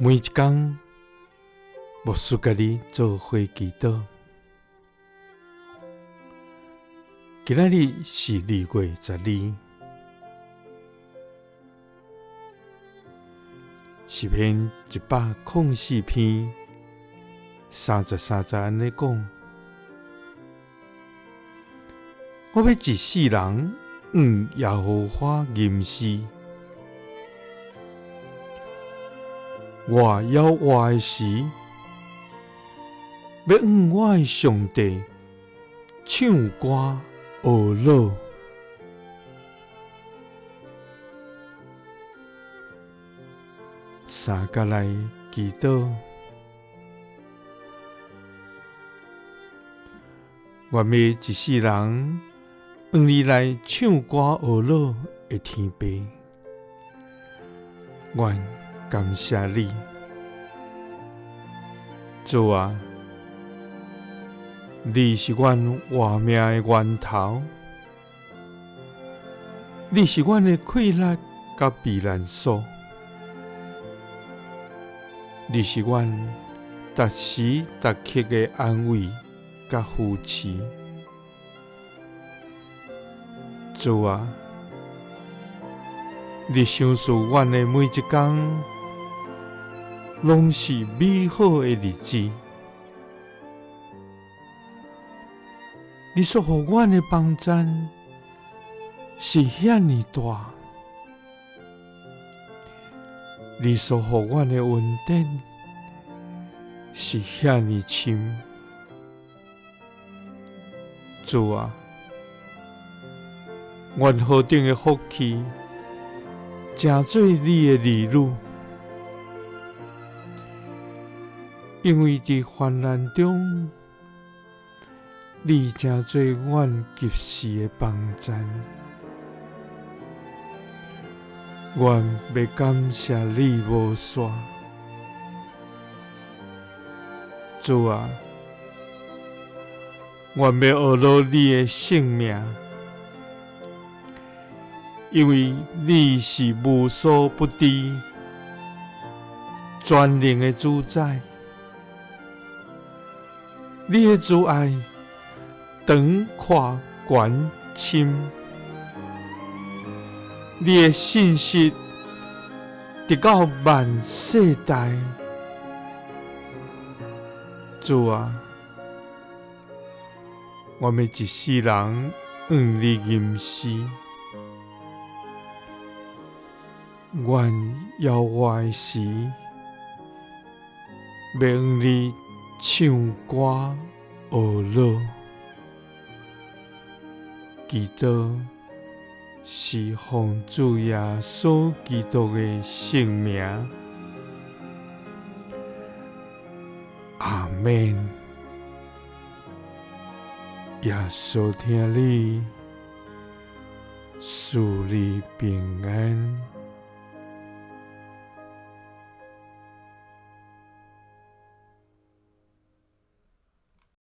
每一工，牧师佮你做伙祈祷。今仔日是2月12，诗篇104篇33节按呢讲：我欲一世人向耶和华吟诗。我犹活的时，欲向我的上帝唱歌学乐。三角来祈祷，愿欲一世人向你来唱歌学乐的天父，愿感谢你，主啊，你是阮活命的源头，你是阮的气力佮避难所，你是阮逐时逐刻的安慰佮扶持。主啊，你赏赐阮的每一工，攏是美好的日子。你所予阮的帮赞是遐尔大，你所予阮的恩典是遐尔深。主啊，愿何等的福气，成做你的儿女，因为伫患难中，你成做阮及时的帮赞。阮欲感谢你无煞，主啊，阮欲学乐你的圣名，因为你是无所不知、全能的主宰，你的慈爱长阔悬深，你的信实直到万世代。主啊，我欲一世人向你吟诗，愿犹活的时，欲向你唱歌学乐。祈祷是奉主耶稣基督的圣名，阿们。耶稣疼你，赐你平安。